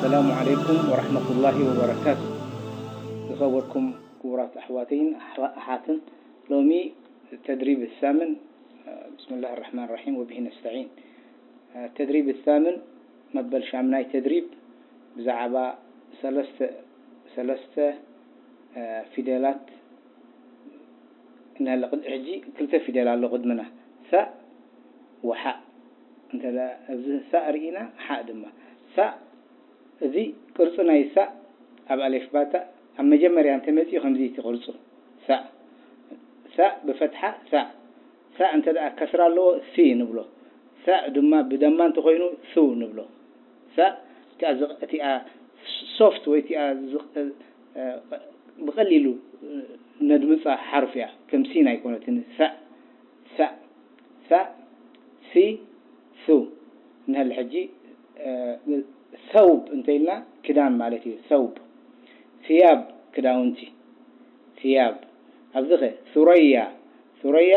السلام عليكم ورحمة الله وبركاته. ዝኸበርኩም ክቡራት ኣሕዋተይን ኣሕዋ-፣ ኣሓትን፣ ሎሚ ተድሪብ ሳምን፣ ብስምላህ ራሕማን ራሒም ወቢሂ ነስተዒን። ተድሪብ ሳምን መበል ሻምናይ ተድሪብ ብዛዕባ ሰለስተ፣ ሰለስተ ፊደላት ንህለ። ቅድ-፣ ሕጂ ክልተ ፊደል ኣሎ ቅድምና፣ ሳእ ወሓእ። እንተ ደኣ ኣብዚ ሳእ ርኢና፣ ሓእ ድማ። ሳእ፣ እዚ ቅርጺ ናይ ሳእ ኣብ ኣሌፍ ባታ ኣብ መጀመርያ እንተ መጺኡ ከምዚ እቲ ቅርጹ። ሳእ፣ ሳእ ብፈትሓ ሳእ። ሳእ እንተ ደኣ ከስራ ኣለዎ ሲ ንብሎ። ሳእ ድማ ብደማ እንተኾይኑ ሱ ንብሎ። ሳእ እቲኣ ዝቕ-፣ እቲኣ ሶፍት ወይ እቲኣ ዝቕ-፣ እ፣ ብቐሊሉ ነድምጻ ሓርፍ እያ። ከም ሲን ኣይኮነትን። ሳእ፣ ሳእ፣ ሳእ፣ ሲ፣ ሱ። ንህል ሕጂ፣ እ፣ ሰውብ እንተ ኢልና ክዳን ማለት እዩ። ሰውብ። ስያብ ክዳውንቲ። ስያብ። ኣብዚ ኸ ሱረያ። ሱረያ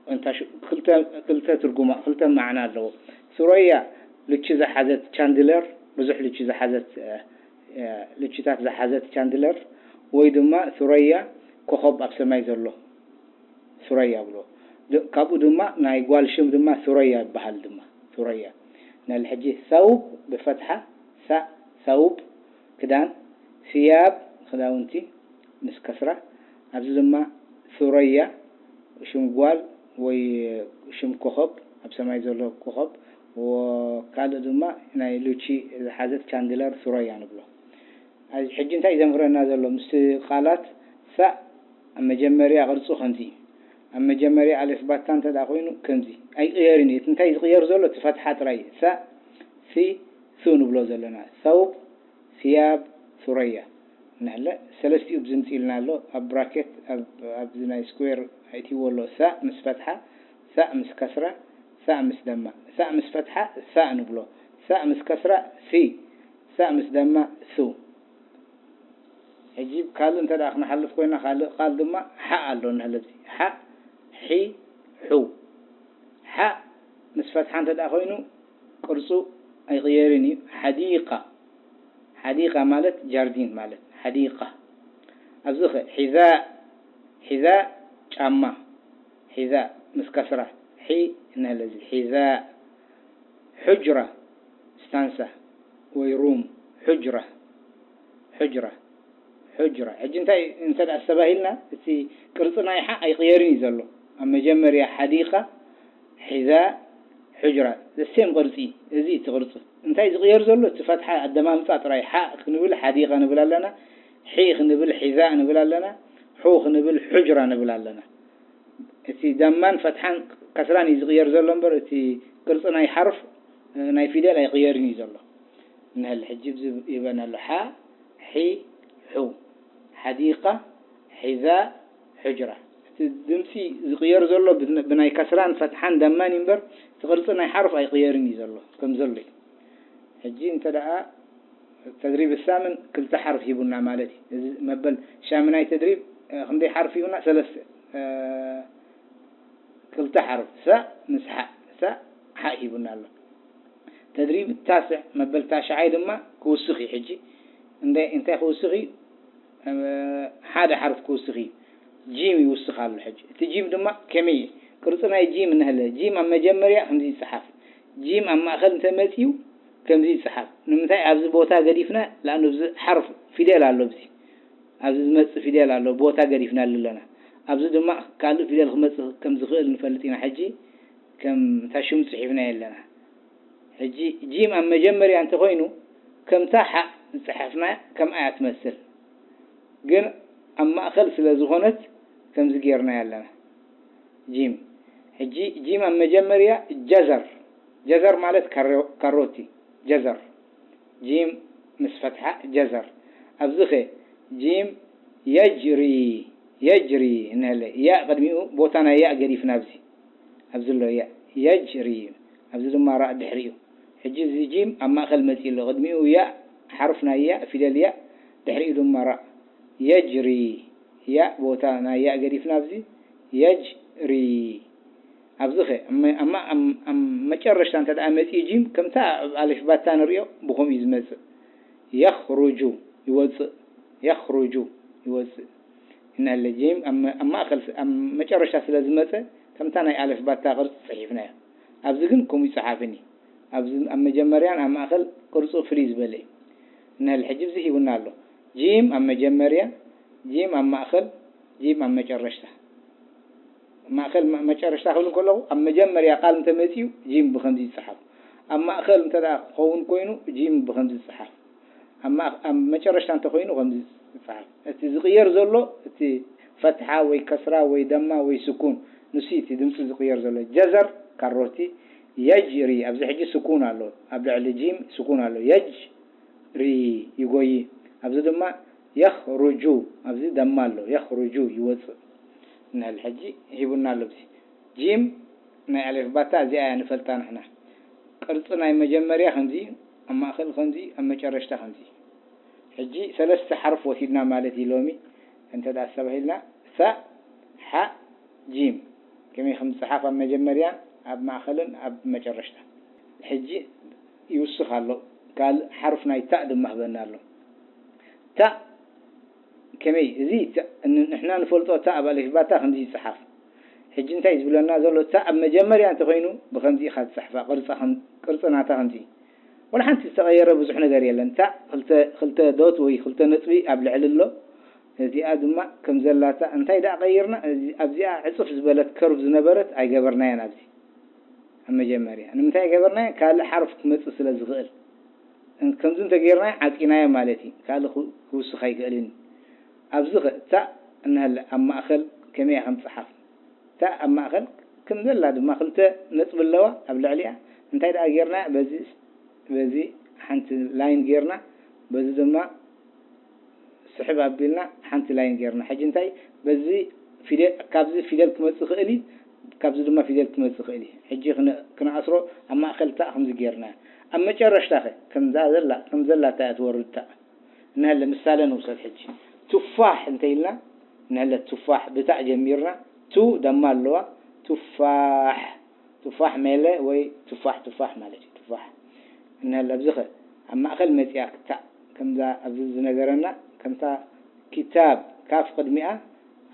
እንታ ሽ-፣ ክልተ፣ ክልተ ትርጉማ፣ ክልተ መዓና ኣለዎ። ሱረያ ልቺ ዝሓዘት ቻንድለር፣ ብዙሕ ልቺ ዝሓዘት፣ እ፣ እ፣ ልቺታት ዝሓዘት ቻንድለር፣ ወይ ድማ ሱረያ ኮኸብ ኣብ ሰማይ ዘሎ ሱረያ ብሎ። ድ-፣ ካብኡ ድማ ናይ ጓል ሽም ድማ ሱረያ ይበሃል ድማ። ሱረያ። ንህል ሕጂ ሰውብ ብፈትሓ ሳእ፣ ሰውብ ክዳን፣ ስያብ ክዳውንቲ፣ ምስ ከስራ፣ ኣብዚ ድማ ሱረያ፣ ሽም ጓል ወይ ሽም ኮኸብ፣ ኣብ ሰማይ ዘሎ ኮኸብ፣ ወ-፣ ካልእ ድማ ናይ ሉቺ ዝሓዘት ቻንድለር ሱረያ ንብሎ። ኣዚ ሕጂ እንታይ እዩ ዘምህረና ዘሎ? ምስቲ ቃላት ሳእ ኣብ መጀመርያ ቅርጹ ከምዚ እዩ። ኣብ መጀመርያ ኣሌፍ ባታ እንተ ደኣ ኮይኑ ከምዚ ኣይቅየርን እዩ። እቲ እንታይ ዝቕየር ዘሎ? እቲ ፈትሓ ጥራይ እዩ። ሳእ፣ ሲ፣ ሱ ንብሎ ዘለና። ሰውብ፣ ስያብ፣ ሱረያ። ንሕለ ሰለስቲኡ ብዝምጽእ ኢልና ኣሎ። ኣብ ብራኬት፣ ኣብ፣ ኣብዚ ናይ ስኩዌር ኣይትይዎ ኣሎ። ሳእ ምስ ፈትሓ፣ ሳእ ምስ ከስራ፣ ሳእ ምስ ደማ። ሳእ ምስ ፈትሓ፣ ሳእ ንብሎ። ሳእ ምስ ከስራ፣ ሲ። ሳእ ምስ ደማ፣ ሱ። ሕጂ ካልእ እንተ ደኣ ክንሓልፍ ኮይና፣ ካልእ ቃል ድማ ሓእ ኣሎ ንሕለ ኣብዚ። ሓእ፣ ሒ፣ ሑ። ሓእ ምስ ፈትሓ እንተ ደኣ ኮይኑ፣ ቅርጹ ኣይቕየርን እዩ። ሓዲቃ። ሓዲቃ ማለት ጃርዲን ማለት። ሓዲቃ። ኣብዚ ኸ ሒዛእ፣ ሒዛእ ጫማ። ሒዛእ ምስ ከስራ ሒ እንህለ እዚ። ሒዛእ። ሑጅራ፣ ስታንሳ ወይ ሩም። ሑጅራ። ሑጅራ። ሑጅራ። ሕጂ እንታይ እንተ ደኣ ኣስተባሂልና፣ እቲ ቅርጺ ናይ ሓእ ኣይቕየርን እዩ ዘሎ። ኣብ መጀመርያ ሓዲቃ፣ ሒዛእ፣ ሑጅራ። ዘሴም ቅርጺ። እዚ እቲ ቅርጺ። እንታይ ዝቕየር ዘሎ? እቲ ፈትሓ ኣደማምጻ ጥራይ። ሓእ ክንብል ሓዲቃ ንብል ኣለና። ሒ ክንብል ሒዛእ ንብል ኣለና። ሑ ክንብል ሑጅራ ንብል ኣለና። እቲ ደማን ፈትሓን ከስራን እዩ ዝቕየር ዘሎ እምበር፣ እቲ ቅርጺ ናይ ሓርፍ፣ ናይ ፊደል ኣይቕየርን እዩ ዘሎ። እንሀል ሕጂ ኣብዚ ይበና ኣሎ። ሓ፣ ሒ፣ ሑ። ሓዲቃ፣ ሒዛ፣ ሑጅራ። እቲ ድምጺ ዝቕየር ዘሎ ብን-፣ ብናይ ከስራን ፈትሓን ደማን እዩ እምበር፣ እቲ ቅርጺ ናይ ሓርፍ ኣይቕየርን እዩ ዘሎ፣ ከም ዘሎ እዩ። ሕጂ እንተ ደኣ ተድሪብ ሳምን ክልተ ሓርፍ ሂቡና ማለት እዩ። እዚ መበል ሻምናይ ተድሪብ፣ እ፣ ክንደይ ሓርፍ ሂቡና? ሰለስተ፣ እ፣ ክልተ ሓርፍ። ሳእ ምስ ሓእ፣ ሳእ ሓእ ሂቡና ኣሎ። ተድሪብ ታስዕ፣ መበል ታሽዓይ ድማ ክውስኽ እዩ ሕጂ። እንደ-፣ እንታይ ክውስኽ እዩ? እ፣ ሓደ ሓርፍ ክውስኽ እዩ። ጂም ይውስኽ ኣሎ ሕጂ። እቲ ጂም ድማ ከመይ እዩ? ቅርጺ ናይ ጂም እንሀለ። ጂም ኣብ መጀመርያ ከምዚ ይጸሓፍ። ጂም ኣብ ማእከል እንተ መጺኡ ከምዚ ይጸሓፍ። ንምንታይ ኣብዚ ቦታ ገዲፍና? ለኣኑ ኣብዚ ሓርፍ ፊደል ኣሎ ኣብዚ። ኣብዚ ዝመጽእ ፊደል ኣሎ፣ ቦታ ገዲፍናሉ ኣለና። ኣብዚ ድማ ካልእ ፊደል ክመጽእ ከም ዝኽእል ንፈልጥ ኢና። ሕጂ ከም እታ ሽም ጽሒፍናዮ ኣለና። ሕጂ ጂም ኣብ መጀመርያ እንተኾይኑ፣ ከምታ ሓእ ዝጸሓፍናያ ከምኣ እያ ትመስል። ግን ኣብ ማእከል ስለ ዝኾነት ከምዚ ጌርናያ ኣለና። ጂም። ሕጂ ጂም ኣብ መጀመርያ ጀዘር። ጀዘር ማለት ካሮ-፣ ካሮት እዩ። ጀዘር። ጂም ምስ ፈትሓ ጀዘር። ኣብዚ ኸ ጂም የጅሪ፣ የጅሪ እንሀለ። ያእ ቅድሚኡ ቦታ ናይ ያእ ገዲፍና ኣብዚ። ኣብዚ ኣሎ ያእ። የጅሪ። ኣብዚ ድማ ራእ ድሕሪኡ። ሕጂ እዚ ጂም ኣብ ማእከል መጺኡ ኣሎ። ቅድሚኡ ያእ፣ ሓርፍ ናይ ያእ፣ ፊደል ያእ፣ ድሕሪኡ ድማ ራእ። የጅሪ። ያእ ቦታ ናይ ያእ ገዲፍና ኣብዚ። የጅሪ። ኣብዚ ኸ፣ ኣብ መ-፣ ኣብ ማ-፣ ኣብ፣ ኣብ መጨረሽታ እንተ ደኣ መጺኡ ጂም፣ ከምታ ኣብ ኣሊፍ ባታ ንርእዮ፣ ብኸምኡ እዩ ዝመጽእ። የኽሩጁ ይወፅእ፣ የኽሩጁ ይወፅእ። እነለ ጂም ኣብ መ-፣ ኣብ ማእኸል ስ-፣ ኣብ መጨረሻ ስለ ዝመፀ፣ ከምታ ናይ ኣለፍ ባታ ቅርፂ ፅሒፍናዮ። ኣብዚ ግን ከምኡ ይፀሓፍን እዩ። ኣብዚ ኣብ መጀመርያን ኣብ ማእኸል ቅርፁ ፍልይ ዝበለ እዩ። እነለ ሕጂ እዚ ሂቡና ኣሎ። ጂም ኣብ መጀመርያ፣ ጂም ኣብ ማእኸል፣ ጂም ኣብ መጨረሽታ። ማእኸል መ-፣ መጨረሽታ ክብል ከለኹ፣ ኣብ መጀመርያ ቃል እንተመፂኡ፣ ጂም ብኸምዚ ይፀሓፍ። ኣብ ማእኸል እንተ ደኣ ክኸውን ኮይኑ፣ ጂም ብኸምዚ ይፀሓፍ። ኣብ ማእኸ-፣ ኣብ መጨረሽታ እንተኾይኑ፣ ከምዚ ይፀሓፍ። እቲ ዝቕየር ዘሎ፣ እቲ ፈትሓ ወይ ከስራ ወይ ደማ ወይ ስኩን፣ ንሱ እቲ ድምፂ ዝቕየር ዘሎ። ጀዘር፣ ካሮቲ፣ የጅሪ፣ ኣብዚ ሕጂ ስኩን ኣሎ። ኣብ ልዕሊ ጂም ስኩን ኣሎ። የጅሪ፣ ይጎዪ። ኣብዚ ድማ የኽሩጁ፣ ኣብዚ ደማ ኣሎ። የኽሩጁ፣ ይወፅእ። ንህል ሕጂ ሂቡና ኣሎ። ኣብዚ ጂም ናይ ኣሌፍ ባታ እዚኣ እያ ንፈልጣ ንሕና። ቅርፂ ናይ መጀመርያ ከምዚ፣ ኣብ ማእኸል ከምዚ፣ ኣብ መጨረሽታ ከምዚ። ሕጂ ሰለስተ ሓርፍ ወሲድና ማለት እዩ ሎሚ። እንተ ደኣ ኣስተባሂልና፣ ሳእ፣ ሓእ፣ ጂም። ከመይ ከም ዝፀሓፍ ኣብ መጀመርያን ኣብ ማእኸልን ኣብ መጨረሽታ። ሕጂ ይውስኽ ኣሎ። ካልእ ሓርፍ ናይ ታእ ድማ ህበና ኣሎ። ታእ ከመይ? እዚ ተ-፣ ን-፣ ንሕና ንፈልጦ ታእ ኣብ ኣሌፍ ባታ ከምዚ ይፀሓፍ። ሕጂ እንታይ ዝብለና ዘሎ? ታእ ኣብ መጀመርያ እንተኾይኑ ብኸምዚ ኢኻ ትፅሕፋ። ቅርፃ ከም-፣ ቅርፂ ናታ ከምዚ። ወላ ሓንቲ ዝተቐየረ ብዙሕ ነገር የለን። ታእ ክልተ፣ ክልተ ዶት ወይ ክልተ ነጥቢ ኣብ ልዕሊ ኣሎ። እዚኣ ድማ ከም ዘላታ እንታይ ደኣ ቀይርና? እዚ፣ ኣብዚኣ ዕፅፍ ዝበለት ከርቭ ዝነበረት ኣይገበርናያን ኣብዚ። ኣብ መጀመርያ ንምንታይ ገበርናዮ? ካልእ ሓርፍ ክመጽእ ስለ ዝኽእል። እን-፣ ከምዚ እንተጌርናዮ ዓጺናዮ ማለት እዩ። ካልእ ክው-፣ ክውስኽ ኣይክእልን እዩ። ኣብዚ ኸ ታእ እንሀለ ኣብ ማእከል ከመይ እያ ከም ትጽሓፍ? ታእ ኣብ ማእከል ከም ዘላ ድማ ክልተ ነጥቢ ኣለዋ ኣብ ልዕሊኣ። እንታይ ደኣ ጌርና? በዚ፣ በዚ ሓንቲ ላይን ጌርና፣ በዚ ድማ ስሕብ ኣቢልና ሓንቲ ላይን ጌርና። ሕጂ እንታይ በዚ ፊደል፣ ካብዚ ፊደል ክመጽእ ይኽእል እዩ፣ ካብዚ ድማ ፊደል ክመጽእ ይኽእል እዩ። ሕጂ ክነ-፣ ክነኣስሮ ኣብ ማእከል ታእ ከምዚ ጌርና። ኣብ መጨረሽታ ኸ ከምዛ ዘላ፣ ከም ዘላ እታ እያ ትወርድ ታእ። እንሀለ ምሳሌ ንውሰድ ሕጂ። ቱፋሕ እንተ ኢልና፣ እንሀለ ቱፋሕ ብታእ ጀሚርና፣ ቱ ደማ ኣለዋ። ቱፋሕ፣ ቱፋሕ ሜለ ወይ ቱፋሕ፣ ቱፋሕ ማለት እዩ። ቱፋሕ። እንሀለ ኣብዚ ኸ ኣብ ማእከል መጺኣ ክታእ ከምዛ ኣብዚ ዝነገረና፣ ከምታ ኪታብ፣ ካፍ ቅድሚኣ፣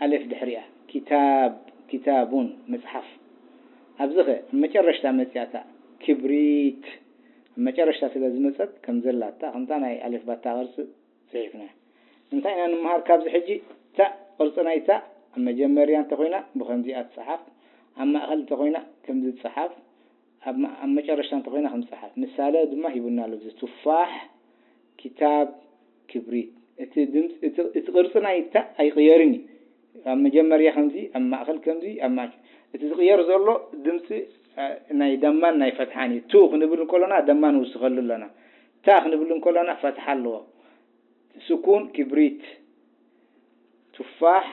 ኣሌፍ ድሕሪኣ። ኪታብ፣ ኪታቡን፣ መጽሓፍ። ኣብዚ ኸ ኣብ መጨረሽታ መጺኣ እታ ክብሪት፣ ኣብ መጨረሽታ ስለ ዝመጸት ከም ዘላታ፣ ከምታ ናይ ኣሌፍ ባታ ቅርጺ ጽሒፍና። እንታይ ኢና ንምሃር ካብዚ ሕጂ? ታእ፣ ቅርጺ ናይ ታእ ኣብ መጀመርያ እንተኾይና ብኸምዚኣ ትጸሓፍ፣ ኣብ ማእከል እንተኾይና ከምዚ ትጸሓፍ፣ ኣብ መ-፣ ኣብ መጨረሽታ እንተኾይና ከም ትጸሓፍ። ምሳሌ ድማ ሂቡና ኣሎ። እዚ ቱፋሕ፣ ኪታብ፣ ክብሪት። እቲ ድምጺ፣ እቲ፣ እቲ ቅርጺ ናይ ታእ ኣይቕየርን እዩ። ኣብ መጀመርያ ከምዚ፣ ኣብ ማእከል ከምዚ፣ ኣብ ማእከል። እቲ ዝቕየር ዘሎ ድምጺ፣ እ፣ ናይ ደማን ናይ ፈትሓን እዩ። ቱ ክንብል እንከሎና ደማ ንውስኸሉ ኣለና። ታ ክንብል እንከሎና ፈትሓ ኣለዎ። ስኩን፣ ክብሪት፣ ቱፋሕ፣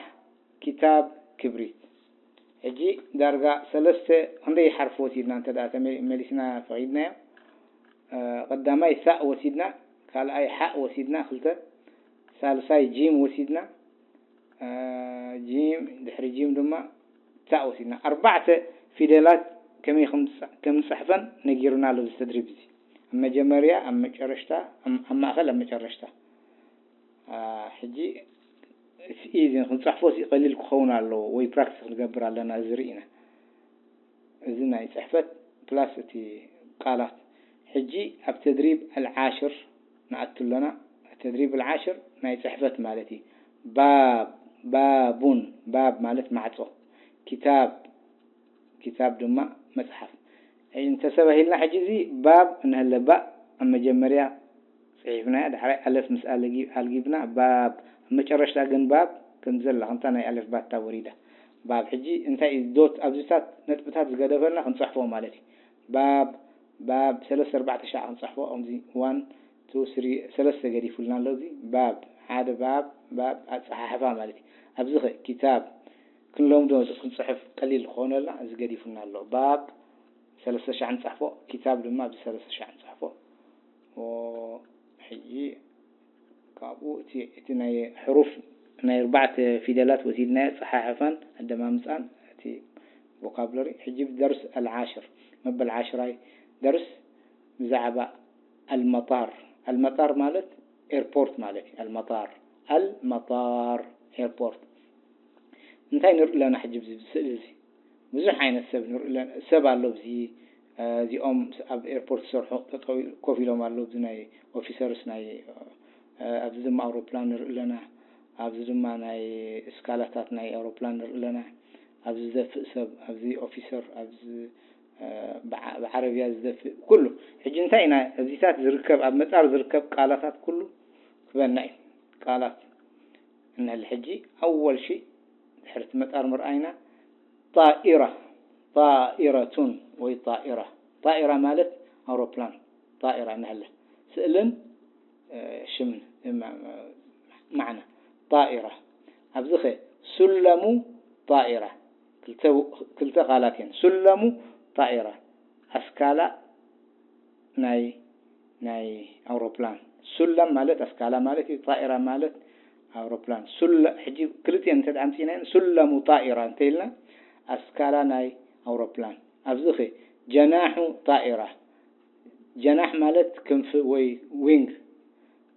ኪታብ፣ ክብሪት። ሕጂ ዳርጋ ሰለስተ፣ ክንደይ ሓርፊ ወሲድና እንተ ደኣ ተመ-፣ መሊስና ፈቒድናዮ? እ፣ ቀዳማይ ሳእ ወሲድና፣ ካልኣይ ሓእ ወሲድና፣ ክልተ፣ ሳልሳይ ጂም ወሲድና፣ እ፣ ጂም፣ ድሕሪ ጂም ድማ ታእ ወሲድና። ኣርባዕተ ፊደላት ከመይ ከም ዝጽ-፣ ከም ዝጽሕፈን ነጊሩና ኣሎ እዚ ተድሪብ እዚ። ኣብ መጀመርያ፣ ኣብ መጨረሽታ፣ ኣብ፣ ኣብ ማእከል፣ ኣብ መጨረሽታ። አ፣ ሕጂ እቲ ኢዚ ክንጽሕፎ ሲ ቀሊል ክኸውን ኣለዎ ወይ ፕራክቲስ ክንገብር ኣለና፣ እዚ ርኢና። እዚ ናይ ጽሕፈት ፕላስ እቲ ቃላት። ሕጂ ኣብ ተድሪብ ኣልዓሽር ንኣቱ ኣለና። ተድሪብ ኣልዓሽር ናይ ጽሕፈት ማለት እዩ። ባብ፣ ባቡን፣ ባብ ማለት ማዕጾ። ኪታብ፣ ኪታብ ድማ መጽሓፍ። እንተሰባሂልና ሕጂ እዚ ባብ እንሀለ ባእ ኣብ መጀመርያ ጽሒፍናያ፣ ዳሕራይ ኣለፍ ምስ ኣለጊ-፣ ኣልጊብና ባብ፣ ኣብ መጨረሽታ ግን ባብ ከም ዘላ ከምታ ናይ ኣለፍ ባታ ወሪዳ። ባብ ሕጂ እንታይ እዩ ዶት ኣብዚታት ነጥብታት ዝገደፈልና ክንጽሕፎ ማለት እዩ። ባብ፣ ባብ ሰለስተ ኣርባዕተ ሻዕ ክንጽሕፎ፣ ከምዚ ዋን፣ ቱ፣ ስሪ፣ ሰለስተ ገዲፉልና ኣሎ። እዚ ባብ፣ ሓደ ባብ፣ ባብ ኣጸሓሕፋ ማለት እዩ። ኣብዚ ኸ ኪታብ ክንለምዶ ክንጽሕፍ ቀሊል ክኾነልና እዚ ገዲፉና ኣሎ። ባብ ሰለስተ ሻዕ ንጽሕፎ፣ ኪታብ ድማ ኣብዚ ሰለስተ ሻዕ ንጽሕፎ። ኦ፣ ሕጂ ካብኡ እቲ፣ እቲ ናይ ሕሩፍ ናይ ኣርባዕተ ፊደላት ወሲድናዮ፣ ኣጸሓሕፋን ኣደማምጻን እቲ ቮካብለሪ። ሕጂ ደርስ ኣልዓሽር፣ መበል ዓሽራይ ደርስ ብዛዕባ ኣልመጣር። ኣልመጣር ማለት ኤርፖርት ማለት እዩ። ኣልመጣር ኣልመጣር ኤርፖርት። እንታይ ንርኢ ኣለና ሕጂ ብዚ ስእሊ እዚ? ብዙሕ ዓይነት ሰብ ንርኢ ኣለና። ሰብ ኣሎ ኣብዚ፣ እዚኦም ኣብ ኤርፖርት ዝሰርሑ ጠጠው ኮፍ ኢሎም ኣለዉ። እዚ ናይ ኦፊሰርስ ናይ፣ ኣብዚ ድማ ኣውሮፕላን ንርኢ ኣለና። ኣብዚ ድማ ናይ እስካላታት ናይ ኣውሮፕላን ንርኢ ኣለና። ኣብዚ ዝደፍእ ሰብ፣ ኣብዚ ኦፊሰር፣ ኣብዚ ብዓረብያ ዝደፍእ ኩሉ። ሕጂ እንታይ ኢና ኣብዚታት ዝርከብ፣ ኣብ መጻር ዝርከብ ቃላታት ኩሉ ክበና እዩ። ቃላት እንህል ሕጂ ኣወል ሺ ድሕርቲ መጻር ምርኣይና ጣኢራ ጣኢረቱን ወይ ጣኢራ ጣኢራ ማለት ኣውሮፕላን ጣኢራ እንህለ ስእልን ሽምን ማዕና ጣኢራ ኣብዚ ኸ ሱለሙ ጣኢራ ክልተ ቃላት እየን። ሱለሙ ጣኢራ ኣስካላ ናይ ናይ ኣውሮፕላን ሱለም ማለት ኣስካላ ማለት እዩ። ጣኢራ ማለት ኣውሮፕላን ሱለ ሕጂ ክልቲኤን እንተ ኣምፂናየን ሱለሙ ጣኢራ እንተኢልና ኣስካላ ናይ ኣውሮፕላን ኣብዚ ኸ ጀናሑ ጣኢራ ጀናሕ ማለት ክንፊ ወይ ዊንግ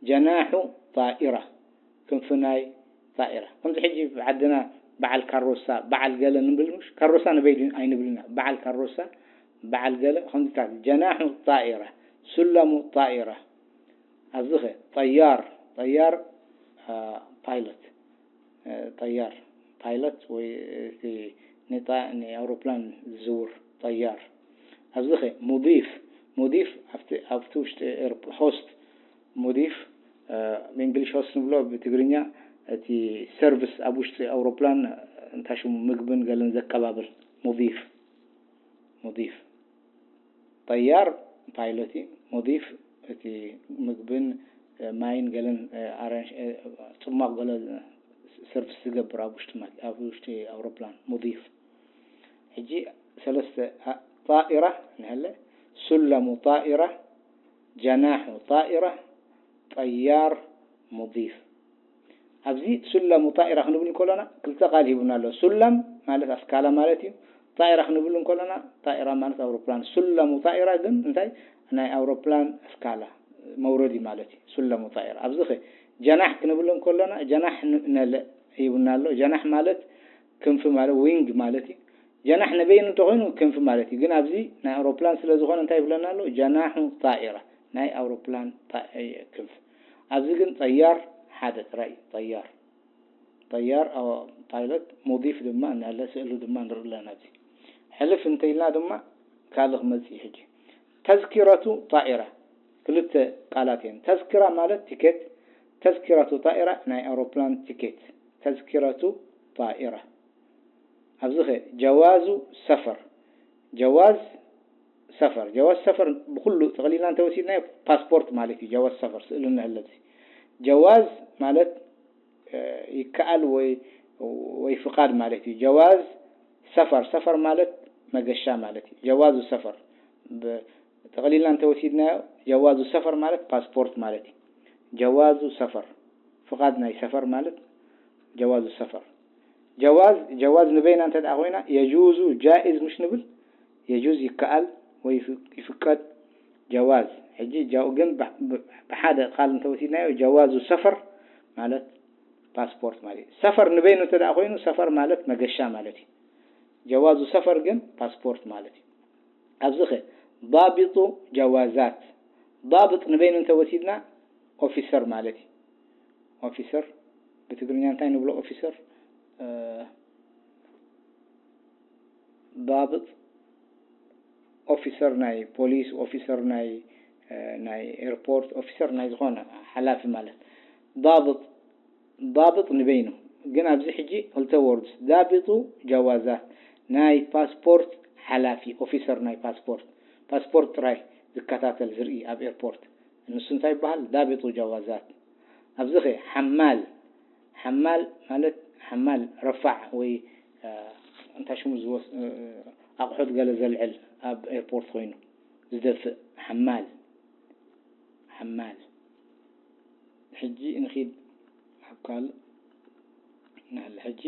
ጀናሑ ጣኢራ ክንፊ ናይ ጣኢራ ከምዚ ሕጂ ዓድና በዓል ካሮሳ በዓል ገለ ንብል ምሽ ካሮሳ ንበይድ ኣይንብልና በዓል ካሮሳ በዓል ገለ ከምዚታት ጀናሑ ጣኢራ ሱለሙ ጣኢራ ኣብዚ ኸ ጠያር ጠያር ፓይለት ጠያር ፓይለት ወይ እቲ ንጣ ንኣውሮፕላን ዝዝውር ጠያር ኣብዚ ኸ ሙዲፍ ሙዲፍ ኣብቲ ውሽጢ ሆስት ሙዲፍ ብእንግሊሽ ሆስት ንብሎ ብትግርኛ እቲ ሰርቪስ ኣብ ውሽጢ ኣውሮፕላን እንታይ ሽሙ ምግብን ገለን ዘቀባብል ሙዲፍ ሙዲፍ ጠያር ፓይለት እዩ። ሙዲፍ እቲ ምግብን ማይን ገለን ኣራንሽ ፅሟቕ ገለ ሰርቪስ ዝገብር ኣብ ውሽጢ ኣብ ውሽጢ ኣውሮፕላን ሙዲፍ ሕጂ ሰለስተ ጣኢራ ንሀለ ሱለሙ ጣኢራ ጀናሑ ጣኢራ ጠያር ሙዲፍ ኣብዚ ሱለሙ ጣኢራ ክንብል እንከሎና ክልተ ቃል ሂቡና ኣሎ። ሱለም ማለት ኣስካላ ማለት እዩ። ጣኢራ ክንብል እንከሎና ጣኢራ ማለት ኣውሮፕላን። ሱለሙ ጣኢራ ግን እንታይ ናይ ኣውሮፕላን ኣስካላ መውረዲ ማለት እዩ። ሱለሙ ጣኢራ ኣብዚ ኸ ጀናሕ ክንብል እንከሎና ጀናሕ ነለ ሂቡና ኣሎ። ጀናሕ ማለት ክንፊ ማለት ዊንግ ማለት እዩ። ጀናሕ ንበይኑ እንተኾይኑ ክንፊ ማለት እዩ። ግን ኣብዚ ናይ ኣውሮፕላን ስለ ዝኾነ እንታይ ይብለና ኣሎ? ጀናሑ ጣኢራ ናይ ኣውሮፕላን ክንፊ ኣብዚ ግን ጠያር ሓደ ጥራይ እዩ። ጠያር ጠያር ፓይለት ሙዲፍ ድማ እናለ ስእሉ ድማ ንርኢ ኣለና። ኣብዚ ሕልፍ እንተኢልና ድማ ካልእ ክመፅእ እዩ። ሕጂ ተዝኪረቱ ጣኢራ ክልተ ቃላት እየን። ተዝኪራ ማለት ቲኬት፣ ተዝኪረቱ ጣኢራ ናይ ኣውሮፕላን ቲኬት። ተዝኪረቱ ጣኢራ ኣብዚ ኸ ጀዋዙ ሰፈር ጀዋዝ ሰፈር ጀዋዝ ሰፈር ብኩሉ ጠቕሊልና እንተወሲድናዮ ፓስፖርት ማለት እዩ። ጀዋዝ ሰፈር ስእሉ ንህለብሲ ጀዋዝ ማለት ይከኣል ወይ ወይ ፍቓድ ማለት እዩ። ጀዋዝ ሰፈር ሰፈር ማለት መገሻ ማለት እዩ። ጀዋዙ ሰፈር ጠቕሊልና እንተወሲድናዮ ጀዋዙ ሰፈር ማለት ፓስፖርት ማለት እዩ። ጀዋዙ ሰፈር ፍቓድ ናይ ሰፈር ማለት ጀዋዙ ሰፈር ጀዋዝ ጀዋዝ ንበይና እንተ ደኣ ኮይና የጁዙ ጃኢዝ ምሽ ንብል የጁዝ ይከኣል ወይ ይፍቀድ ጀዋዝ ሕጂ ግን ብሓደ ቃል እንተወሲድናዮ ጀዋዙ ሰፈር ማለት ፓስፖርት ማለት እዩ። ሰፈር ንበይኑ እንተ ደኣ ኮይኑ ሰፈር ማለት መገሻ ማለት እዩ። ጀዋዙ ሰፈር ግን ፓስፖርት ማለት እዩ። ኣብዚ ኸ ضابط ጀዋዛት ضابط ንበይኑ እንተ ወሲድና ኦፊሰር ማለት እዩ። ኦፊሰር ብትግርኛ እንታይ ንብሎ? ኦፊሰር ضابط ኦፊሰር ናይ ፖሊስ ኦፊሰር ናይ ናይ ኤርፖርት ኦፊሰር ናይ ዝኾነ ሓላፊ ማለት ضابط ضابط ንበይኑ ግን ኣብዚ ሕጂ ክልተ ወርድስ ضابط ጀዋዛት ናይ ፓስፖርት ሓላፊ ኦፊሰር ናይ ፓስፖርት ፓስፖርት ጥራይ ዝከታተል ዝርኢ ኣብ ኤርፖርት ንሱ እንታይ ይበሃል? ضابط ጀዋዛት ኣብዚ ኸ ሓማል ሓማል ማለት ሓማል ረፋዕ ወይ እንታይ ሽሙ ዝወስ ኣቑሑት ገለ ዘልዕል ኣብ ኤርፖርት ኮይኑ ዝደፍእ ሓማል ሓማል ሕጂ ንኺድ ኣብ ካልእ ንህል ሕጂ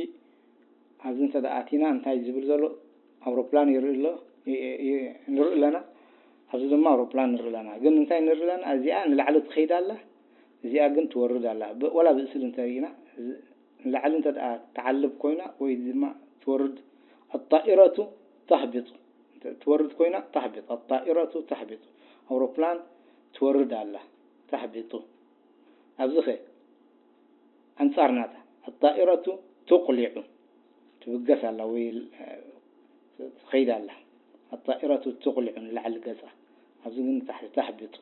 ኣብዚ እንተ ኣቲና እንታይ ዝብል ዘሎ ኣውሮፕላን ይርኢ ኣሎ ንርኢ ኣለና ኣብዚ ድማ ኣውሮፕላን ንርኢ ኣለና ግን እንታይ ንርኢ ኣለና እዚኣ ንላዕሊ ትኸይድ ኣላ እዚኣ ግን ትወርድ ኣላ። ብ-፣ ወላ ብእስሊ እንተሪእና፣ እዚ ንላዕሊ እንተ ደኣ ትዓልብ ኮይና ወይ ድማ ትወርድ፣ ኣጣኢረቱ ተህቢጡ። እንተ ትወርድ ኮይና ተህቢጡ። ኣጣኢረቱ ተህቢጡ። ኣውሮፕላን ትወርድ ኣላ። ተህቢጡ። ኣብዚ ኸ ኣንጻር ናታ። ኣጣኢረቱ ትቑሊዑ። ትብገስ ኣላ ወይ፣ እ፣ ትኸይድ ኣላ። ኣጣኢረቱ ትቑሊዑ ንላዕሊ ገጻ። ኣብዚ ግን ታሕቲ ተህቢጡ።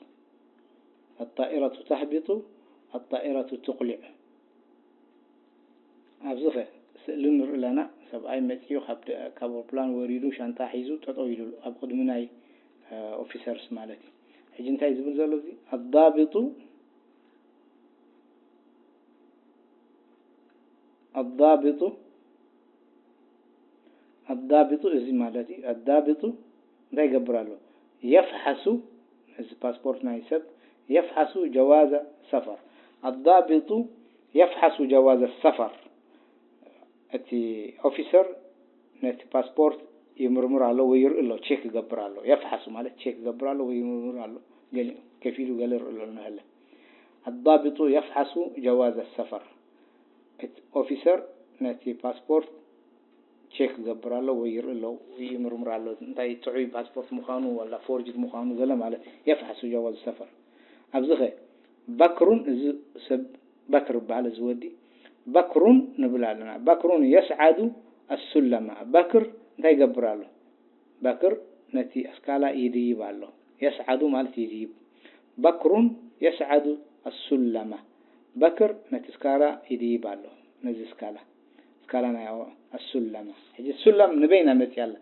ኣጣኢረቱ ተህቢጡ፣ ኣጣኢረቱ ትቑሊዑ። ኣብዚ ኸ ስእሊ ንርኢ ኣለና። ሰብኣይ መጺኡ ካብ ደ-፣ ካብ ኣውሮፕላን ወሪዱ ሻንጣ ሒዙ ጠጠው ኢሉ ኣሎ ኣብ ቅድሚ ናይ፣ እ፣ ኦፊሰርስ ማለት እዩ። ሕጂ እንታይ ዝብል ዘሎ እዚ? ኣዳቢጡ፣ ኣዳቢጡ፣ ኣዳቢጡ እዚ ማለት እዩ። ኣዳቢጡ እንታይ ይገብር ኣሎ? የፍሓሱ፣ እዚ ፓስፖርት ናይ ሰብ፣ የፍሓሱ ጀዋዘ ሰፈር። ኣዳቢጡ የፍሓሱ ጀዋዘ ሰፈር። እቲ ኦፊሰር ነቲ ፓስፖርት ይምርምር ኣሎ ወይ ይርኢ ኣሎ፣ ቼክ ይገብር ኣሎ። የፍሓሱ ማለት ቼክ ይገብር ኣሎ ወይ ይምርምር ኣሎ። ገሊኡ ከፊሉ ገለ ይርኢ ኣሎ ንሀለ። ኣዳቢጡ የፍሓሱ ጀዋዘ ሰፈር። እቲ ኦፊሰር ነቲ ፓስፖርት ቼክ ይገብር ኣሎ ወይ ይርኢ ኣሎ ወይ ይምርምር ኣሎ። እንታይ ጥዑይ ፓስፖርት ምዃኑ ዋላ ፎርጅድ ምዃኑ ገለ ማለት የፍሓሱ ጀዋዘ ሰፈር። ኣብዚ ኸ በክሩን፣ እዚ ሰብ በክር ይበሃል፣ እዚ ወዲ በክሩን ንብል ኣለና። በክሩን የስዓዱ ኣሱለማ። በክር እንታይ ይገብር ኣሎ? በክር ነቲ ኣስካላ ይድይብ ኣሎ። የስዓዱ ማለት ይድይብ። በክሩን የስዓዱ ኣሱለማ። በክር ነቲ ስካላ ይድይብ ኣሎ። ነዚ ስካላ፣ ስካላ ናይ ኣሱለማ። ሕጂ ሱለም ንበይና መጽያ ኣላ።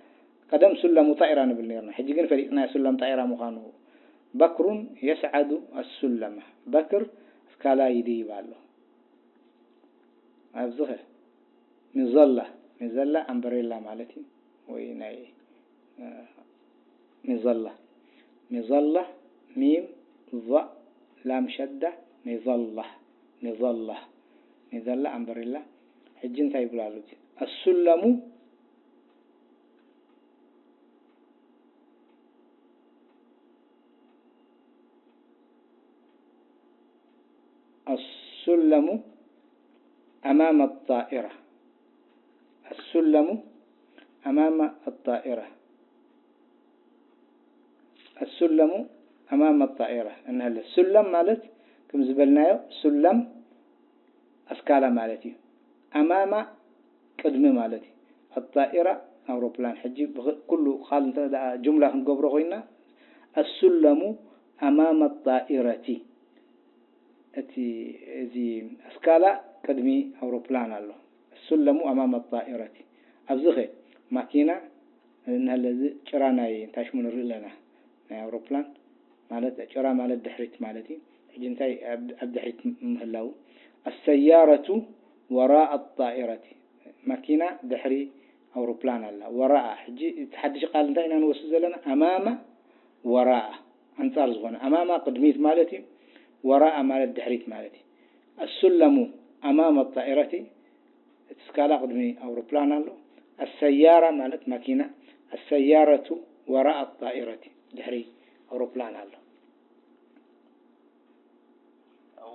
ቀደም ሱለሙ ጣኢራ ንብል ነርና። ሕጂ ግን ፈሊጥና ሱለም ጣኢራ ምዃኑ። በክሩን የስዓዱ ኣሱለማ። በክር ስካላ ይድይብ ኣሎ። ኣብዚ ኸ ሚዘላ፣ ሚዘላ ኣምበሬላ ማለት እዩ። ወይ ናይ፣ እ፣ ሚዘላ። ሚዘላ፣ ሚም፣ ዛእ፣ ላም ሸዳ፣ ሚዘላ። ሚዘላ። ሚዘላ ኣምበሬላ። ሕጂ እንታይ ይብል ኣሎ እዚ? ኣሱለሙ السلم أمام الطائرة. السلم أمام الطائرة. السلم أمام الطائرة. እንሀለ ሱለም ማለት ከም ዝበልናዮ ሱለም ኣስካላ ማለት እዩ። ኣማማ ቅድሚ ማለት እዩ። ኣጣኢራ ኣውሮፕላን። ሕጂ ብኽ-፣ ኩሉ ቃል እንተ ደኣ ጅምላ ክንገብሮ ኮይና፣ ኣሱለሙ ኣማመ ኣጣኢረቲ። እቲ፣ እዚ ኣስካላ ቅድሚ ኣውሮፕላን ኣሎ። ኣሱለሙ ኣማመ ኣጣኢረቲ። ኣብዚ ኸ ማኪና፣ እንሀለ እዚ ጭራ ናይ እንታይ ሽሙ ንርኢ ኣለና። ናይ ኣውሮፕላን ማለት ጭራ ማለት ድሕሪት ማለት እዩ። ሕጂ እንታይ ኣብ፣ ኣብ ድሕሪት ምህላው። ኣሰያረቱ ወራእ ኣጣኢረቲ። ማኪና ድሕሪ ኣውሮፕላን ኣላ። ወራኣ። ሕጂ እቲ ሓድሽ ቃል እንታይ ኢና ንወስድ ዘለና? ኣማማ ወራኣ። ኣንጻር ዝኾነ። ኣማማ ቅድሚት ማለት እዩ። ወራኣ ማለት ድሕሪት ማለት እዩ። ኣሱለሙ ኣማመ ኣጣኢረቲ። እቲ ስካላ ቅድሚ ኣውሮፕላን ኣሎ። ኣሰያራ ማለት ማኪና። ኣሰያረቱ ወራእ ኣጣኢረቲ። ድሕሪ ኣውሮፕላን ኣሎ።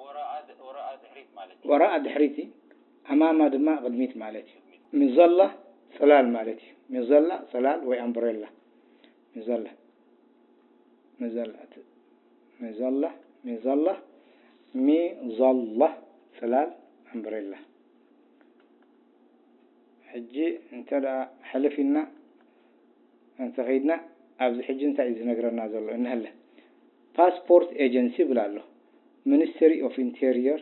ወራኣ ድ-፣ ወራኣ ድሕሪት ማለት እዩ። ወራኣ ድሕሪት፣ ኣማማ ድማ ቅድሚት ማለት እዩ። ሚዘላ ጽላል ማለት እዩ። ሚዘላ ጽላል ወይ ኣምብሬላ። ሚዘላ። ሚዘላ። እቲ ሚዘላ፣ ሚዘላ፣ ሚዘላ ጽላል ኣምብሬላ። ሕጂ እንተ ደኣ ሕልፍ ኢልና እንተኸይድና፣ ኣብዚ ሕጂ እንታይ እዩ ዝነግረና ዘሎ? እንሀለ ፓስፖርት ኤጀንሲ ይብል ኣሎ። ሚኒስትሪ ኦፍ ኢንቴሪየር፣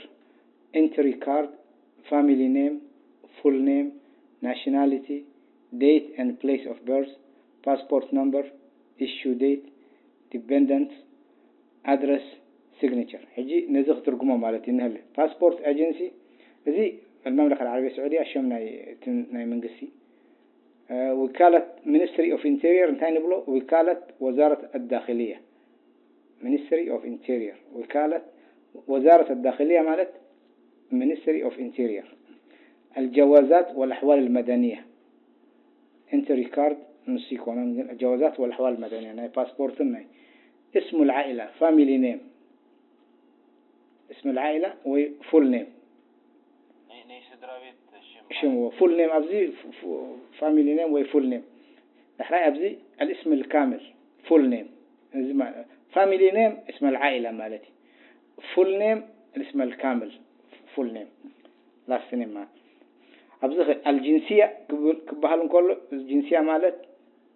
ኤንትሪ ካርድ፣ ፋሚሊ ኔም፣ ፉል ኔም፣ ናሽናሊቲ፣ ዴት ኤንድ ፕሌስ ኦፍ በርዝ፣ ፓስፖርት ነምበር፣ ኢሹ ዴት፣ ዲፔንደንት፣ ኣድረስ፣ ሲግኒቸር። ሕጂ ነዚ ክትርጉሞ ማለት እዩ። እንሀለ ፓስፖርት ኤጀንሲ፣ እዚ المملكة العربية السعودية ሽም ናይ፣ እቲ ናይ መንግስቲ፣ እ፣ ውካለት ሚኒስትሪ ኦፍ ኢንቴሪየር እንታይ ንብሎ? ውካለት ወዛረት ኣዳኽልያ። ሚኒስትሪ ኦፍ ኢንቴሪየር። ውካለት ወዛረት ኣዳኽልያ ማለት ሚኒስትሪ ኦፍ ኢንቴሪየር። الجوازات والأحوال المدنية። ኤንትሪ ካርድ ንሱ ይኮነን፣ ግን ጀዋዛት ወልኣሕዋል መደንያ ናይ ፓስፖርትን ናይ እስሙል ዓኢላ፣ ፋሚሊ ኔም፣ እስም العائلة ወይ full name ናይ ናይ ስድራ ቤት ሽም ሽም full name ኣብዚ family name ወይ full name። ዳሕራይ ኣብዚ الاسم الكامل full name እዚ family name اسم العائلة ማለት እዩ። Full name الاسم الكامل full name last name ማለት ኣብዚ الجنسية ክበሃል እንከሎ الجنسية ማለት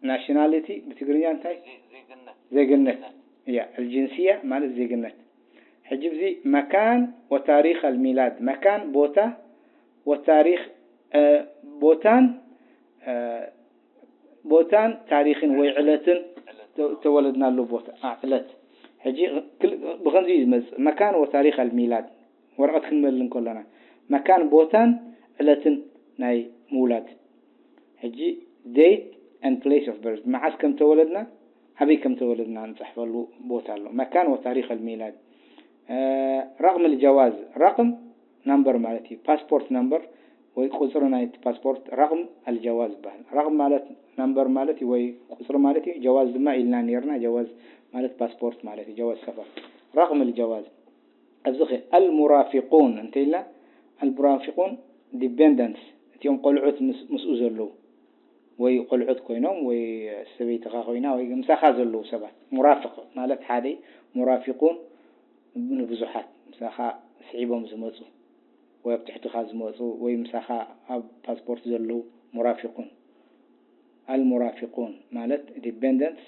nationality ብትግርኛ እንታይ ዜግነት ዜግነት እያ። الجنسية ማለት ዜግነት። ሕጂ እዚ مكان وتاريخ الميلاد መካን ቦታ ወታሪኽ ቦታን ቦታን ታሪኽን ወይ ዕለትን ተወለድናሉ ቦታ ዕለት። ሕጂ ብኸምዚ እዩ ዝመፅእ መካን ወታሪኽ ኣልሚላድ ወረቐት ክንመል እንከሎና መካን ቦታን ዕለትን ናይ ምውላድ። ሕጂ date and place of birth መዓስ ከም ተወለድና ኣበይ ከም ተወለድና ንፅሕፈሉ ቦታ ኣሎ። መካን ወታሪኽ ኣልሚላድ። ረቕም ልጀዋዝ ረቕም ናምበር ማለት እዩ። ፓስፖርት ናምበር ወይ ቁፅሪ ናይ ፓስፖርት ረቕም ኣልጀዋዝ ይበሃል። ረቕም ማለት ናምበር ማለት እዩ ወይ ቁፅሪ ማለት እዩ። ጀዋዝ ድማ ኢልና ነርና። ጀዋዝ ማለት ፓስፖርት ማለት እዩ። ጀዋዝ ሰፈር ረቕም ልጀዋዝ ኣብዚ ኸ المرافقون እንተ ኢልና المرافقون dependents እቲኦም ቆልዑት ምስኡ ዘለዉ ወይ ቆልዑት ኮይኖም ወይ ሰበይትኻ ኮይና ወይ ምሳኻ ዘለዉ ሰባት ሙራፍቕ ማለት ሓደ ሙራፊቁን ንብዙሓት ምሳኻ ስዒቦም ዝመፁ ወይ ኣብ ትሕትኻ ዝመፁ ወይ ምሳኻ ኣብ ፓስፖርት ዘለዉ ሙራፊቁን المرافقون ማለት dependents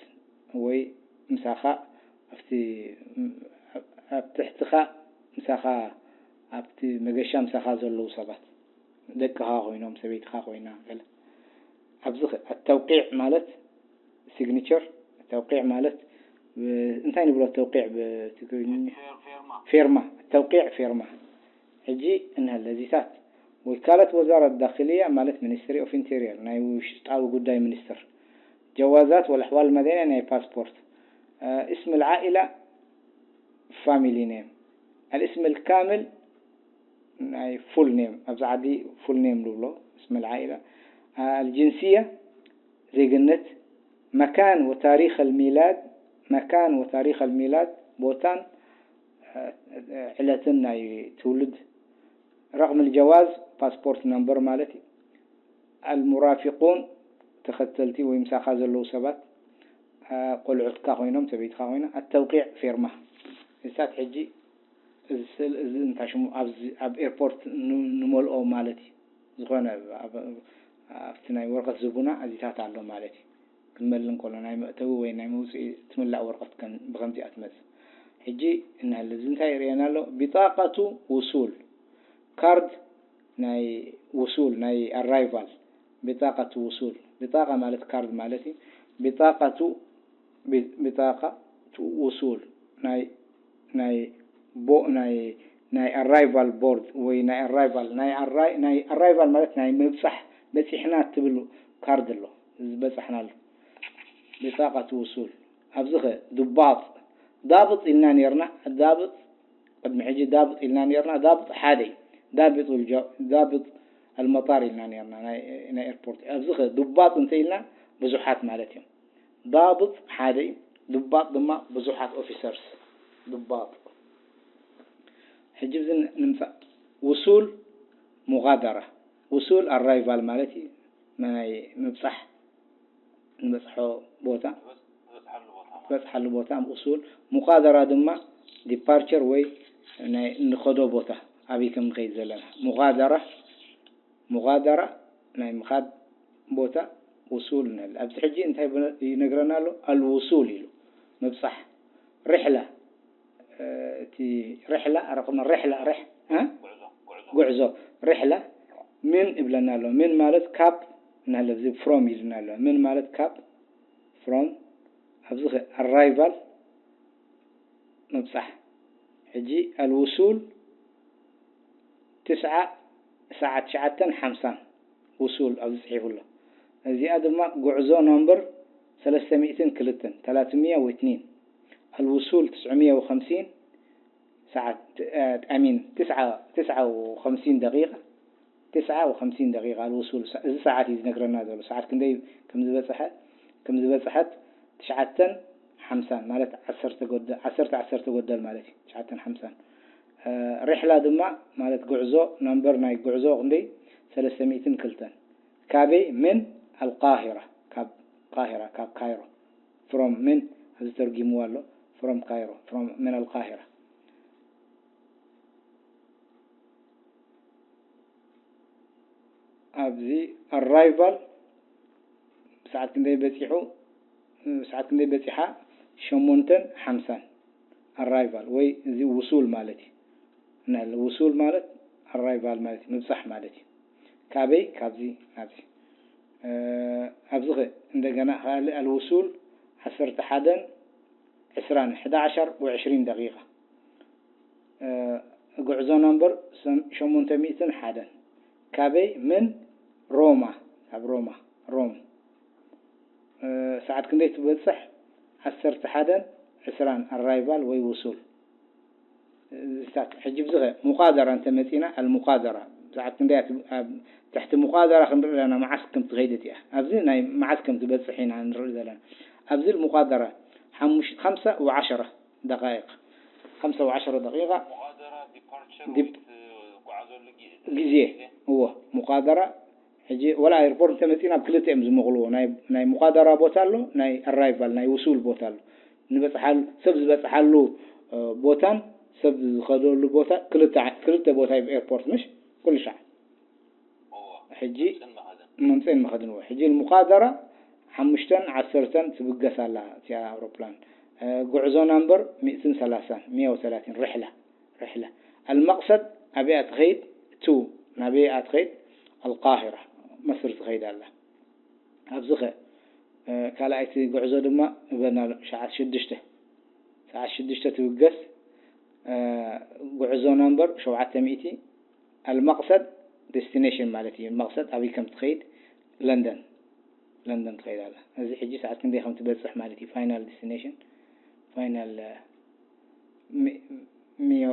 ወይ ምሳኻ ኣብቲ ኣብ ትሕትኻ ምሳኻ ኣብቲ መገሻ ምሳኻ ዘለዉ ሰባት ደቅኻ ኮይኖም ሰበይትኻ ኮይና ገለ ኣብዚ التوقيع ማለት signature التوقيع ማለት እንታይ ንብሎ ተውቂዕ ብትግርኛ ፌርማ ፌርማ التوقيع ፌርማ ሕጂ እንሀለ እዚታት وكالة وزارة الداخلية ማለት Ministry of Interior ናይ ውሽጣዊ ጉዳይ ሚኒስትር جوازات والأحوال المدنية ናይ ፓስፖርት اسم العائلة family name الاسم الكامل ናይ full name ኣብዚ ዓዲ full name ንብሎ اسم العائلة الجنسية ዜግነት مكان وتاريخ الميلاد مكان وتاريخ الميلاد ቦታን ዕለትን ናይ ትውልድ رقم الجواز ፓስፖርት ናምበር ማለት እዩ። المرافقون ተኸተልቲ ወይ ምሳኻ ዘለዉ ሰባት ቆልዑትካ ኮይኖም ሰበይትካ ኮይና التوقيع ፌርማ እሳት ሕጂ እዚ ስእል እዚ እንታይ ሽሙ ኣብዚ ኣብ ኤርፖርት ንመልኦ ማለት እዩ። ዝኾነ ኣብቲ ናይ ወረቀት ዝቡና እዚታት ኣሎ ማለት እዩ። ክንመል እንከሎ ናይ መእተዊ ወይ ናይ መውፅኢ ትምላእ ወረቀት ከም ብከምዚኣ ትመፅእ። ሕጂ እንሀል እዚ እንታይ ይርእየና ኣሎ? ቢጣቀቱ ውሱል ካርድ ናይ ውሱል ናይ ኣራይቫል ቢጣቀቱ ውሱል ቢጣቃ ማለት ካርድ ማለት እዩ። ቢጣቀቱ ቢጣቀቱ ውሱል ናይ ናይ ቦ ናይ ናይ ኣራይቫል ቦርድ ወይ ናይ ኣራይቫል ናይ ኣራይ ናይ ኣራይቫል ማለት ናይ ምብፃሕ በፂሕና ትብል ካርድ ኣሎ ዝበፃሕናሉ ቢጣቀቱ ውሱል ኣብዚ ኸ ዱባጥ ዳብጥ ኢልና ነርና ዳብጥ ቅድሚ ሕጂ ዳብጥ ኢልና ነርና ዳብጥ ሓደ እዩ ዳብጥ ዳብጥ المطار ኢልና ነርና ናይ ኤርፖርት ኣብዚ ኸ ዱባጥ እንተ ኢልና ብዙሓት ማለት እዮም ضابط ሓደ እዩ ዱባጥ ድማ ብዙሓት officers ዱባጥ ሕጂ ብዚ ንምፃእ ውሱል ሙጋደራ ውሱል ኣራይቫል ማለት እዩ ናይ ምብፃሕ ንበፅሖ ቦታ ዝበፅሓሉ ቦታ ውሱል ሙጋደራ ድማ ዲፓርቸር ወይ ናይ እንኸዶ ቦታ ኣበይ ከም ንኸይድ ዘለና ሙጋደራ ሙጋደራ ናይ ምኻድ ቦታ ውሱል ንብል ኣብዚ ሕጂ እንታይ ይነግረና ኣሎ ኣልውሱል ኢሉ ምብፃሕ ርሕላ እቲ ርሕላ ረቅመ ርሕላ ርሕ ጉዕዞ ርሕላ ምን ይብለና ኣሎ ምን ማለት ካብ ንለ እዚ ፍሮም ኢልና ኣሎ ምን ማለት ካብ ፍሮም ኣብዚ ኣራይቫል ምብፃሕ ሕጂ ኣልውሱል ትስዓ ሰዓት ትሽዓተን ሓምሳን ውሱል ኣብዚ ፅሒፉ ኣሎ። እዚኣ ድማ ጉዕዞ ኖምበር ሰለስተ ሚእትን ክልተን ተላትምያ ወትኒን ኣልውሱል ትስዕምያ ወኸምሲን ሰዓት ኣሚን ትስዓ ትስዓ ወኸምሲን ደቂቃ ትስዓ ወኸምሲን ደቂቃ ኣልውሱል እዚ ሰዓት እዩ ዝነግረና ዘሎ ሰዓት ክንደይ ከምዝበፅሐ ከምዝበፅሐት ትሽዓተን ሓምሳን ማለት ዓሰርተ ጎደል ዓሰርተ ዓሰርተ ጎደል ማለት እዩ ትሽዓተን ሓምሳን ርሕላ ድማ ማለት ጉዕዞ፣ ናምበር ናይ ጉዕዞ ክንደይ? ሰለስተ ሚእትን ክልተን። ካበይ? ምን ኣልቃሂራ፣ ካብ ቃሂራ፣ ካብ ካይሮ። ፍሮም ምን ኣብዚ ተርጊምዎ ኣሎ። ፍሮም ካይሮ፣ ፍሮም ምን ኣልቃሂራ። ኣብዚ ኣራይቫል ሰዓት ክንደይ በፂሑ? ሰዓት ክንደይ በፂሓ? ሸሞንተን ሓምሳን ኣራይቫል ወይ እዚ ውሱል ማለት እዩ። ንዕል ውሱል ማለት ኣራይቫል ማለት እዩ፣ ምብፃሕ ማለት እዩ። ካበይ? ካብዚ ናብዚ። ኣብዚ ኸ እንደገና ካልእ ኣልውሱል ዓሰርተ ሓደን ዕስራን ሕዳ ዓሸር ወዕሽሪን ደቂቃ። ጉዕዞ ናምበር ሸሞንተ ሚእትን ሓደን። ካበይ? ምን ሮማ፣ ካብ ሮማ፣ ሮም። ሰዓት ክንደይ ትበፅሕ? ዓሰርተ ሓደን ዕስራን ኣራይቫል ወይ ውሱል። ሕጂ ብዝኸ ሙቃደራ እንተመፂና፣ ኣልሙቃደራ ሰዓት ክንደይ ኣብ ትሕቲ ሙቃደራ ክንርኢ ኣለና፣ መዓስ ከም ትኸይድ እቲኣ። ኣብዚ ናይ መዓስ ከም ትበፅሕ ኢና ንርኢ ዘለና። ኣብዚ ሙቃደራ ሓሙሽ-፣ ሓምሳ ወዓሸራ ደቃይቕ፣ ሓምሳ ወዓሸራ ደቂቃ ዲፕ-፣ ግዜ። እዎ፣ ሙቃደራ ሕጂ ወላ ኤርፖርት እንተመፂና ኣብ ክልተ እዮም ዝመቕልዎ። ናይ፣ ናይ ሙቃደራ ቦታ ኣሎ፣ ናይ ኣራይቫል፣ ናይ ውሱል ቦታ ኣሎ። ንበፅሓሉ፣ ሰብ ዝበፅሓሉ ቦታን ሰብ ዝኸደሉ ቦታ ክልተ፣ ክልተ ቦታ እዩ ኤርፖርት፣ ምሽ? ኩሉ ሻዕ ሕጂ መምፅእን መኸድን እዎ። ሕጂ ሙቃደራ ሓሙሽተን ዓሰርተን ትብገስ ኣላ እቲኣ ኣውሮፕላን። ጉዕዞ ናምበር ሚእትን ሰላሳን፣ ሚያ ወሰላሲን ርሕላ፣ ርሕላ። ኣልመቅሰድ ኣበይ ትኸይድ? ቱ ናበይ ትኸይድ? ኣልቃሂራ፣ መስር ትኸይድ ኣላ። ኣብዚ ኸ ካልኣይቲ ጉዕዞ ድማ ንበልና ሸዓት ሽዱሽተ፣ ሰዓት ሽዱሽተ ትብገስ። ጉዕዞ ናምበር ሸውዓተ ሚእቲ። ኣልመቅሰድ ዴስቲኔሽን ማለት እዩ። መቅሰድ ኣበይ ከም ትኸይድ? ለንደን፣ ለንደን ትኸይድ ኣላ። እዚ ሕጂ ሰዓት ክንደይ ከም ትበፅሕ ማለት እዩ። ፋይናል ዴስቲኔሽን፣ ፋይናል ሚዮ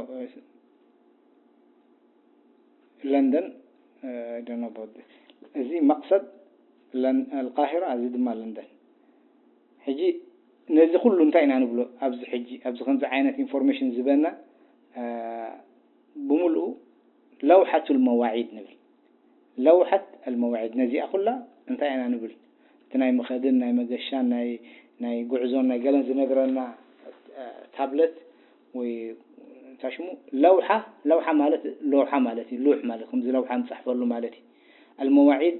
ለንደን። እዚ መቅሰድ ኣልቃሂራ፣ እዚ ድማ ለንደን። ሕጂ ነዚ ኩሉ እንታይ ኢና ንብሎ? ኣብዚ ሕጂ ኣብዚ ከምዚ ዓይነት ኢንፎርሜሽን ዝበና ብምሉኡ ለውሓቱል መዋዒድ ንብል። ለውሓት ኣልመዋዒድ ነዚኣ ኩላ እንታይ ኢና ንብል? እቲ ናይ መኸድን ናይ መገሻን ናይ፣ ናይ ጉዕዞን ናይ ገለን ዝነግረና ታብለት ወይ እንታይ ሽሙ ለውሓ፣ ለውሓ ማለት ሎውሓ ማለት እዩ። ሉሕ ማለት ከምዚ ለውሓ ንፅሕፈሉ ማለት እዩ። ኣልመዋዒድ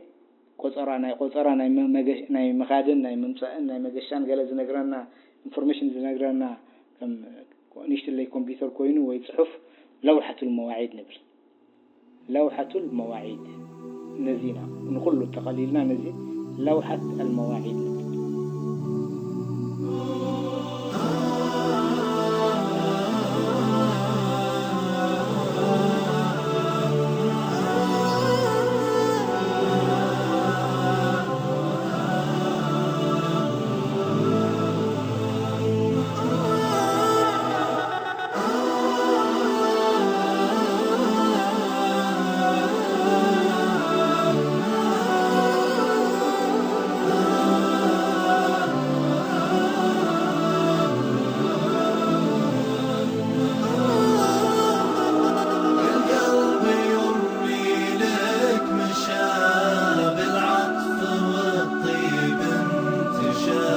ቆፀራ፣ ናይ ቆፀራ ናይ መ-፣ መገሽ-፣ ናይ ምኻድን ናይ ምምፃእን ናይ መገሻን ገለ ዝነግረና ኢንፎርሜሽን ዝነግረና ከም ንእሽትለይ ኮምፒውተር ኮይኑ ወይ ፅሑፍ ለውሓቱል መዋዒድ ንብል። ለውሓቱል መዋዒድ ነዚ ኢና ንኹሉ ተቐሊልና ነዚ ለውሓት ኣልመዋዒድ ንብል። القلب يوم يلك مشى بالعطف والطيب انتشى،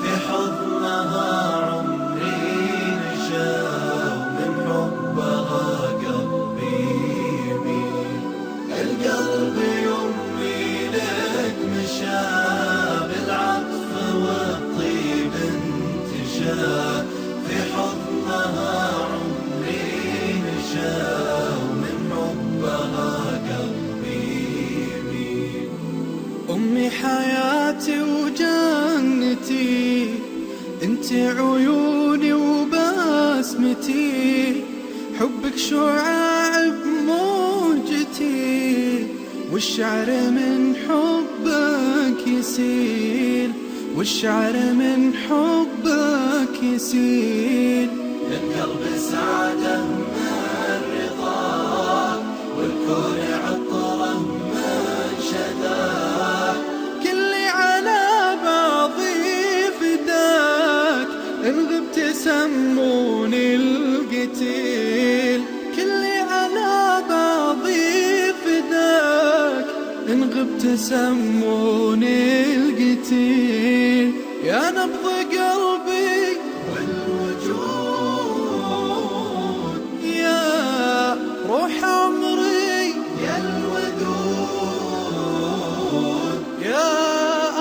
في حضنها عمري نشا، ومن حبها قلبي يميل. القلب يوم يلك مشى بالعطف والطيب انتشى، في حضنها عمري نشا، ومن حبها قلبي يميل. أمي حياتي وجنتي، انت عيوني وبسمتي، حبك شعاع بموجتي، والشعر من حبك يسيل، والشعر من حبك يسيل. القلب سعادة من رضاك، والكون عطره من شذاك. كلي على بعضي فداك، إن غبت سموني القتيل. سموني القتيل يا نبض قلبي والوجود، يا روح عمري، يا الودود، يا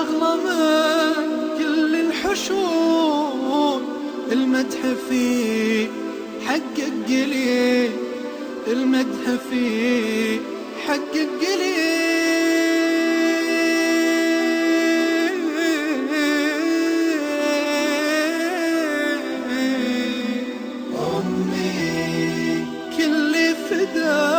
أغلى من كل الحشود. المدح فيه حقك قليل، المدح فيه حقك قليل. أمي كل فدا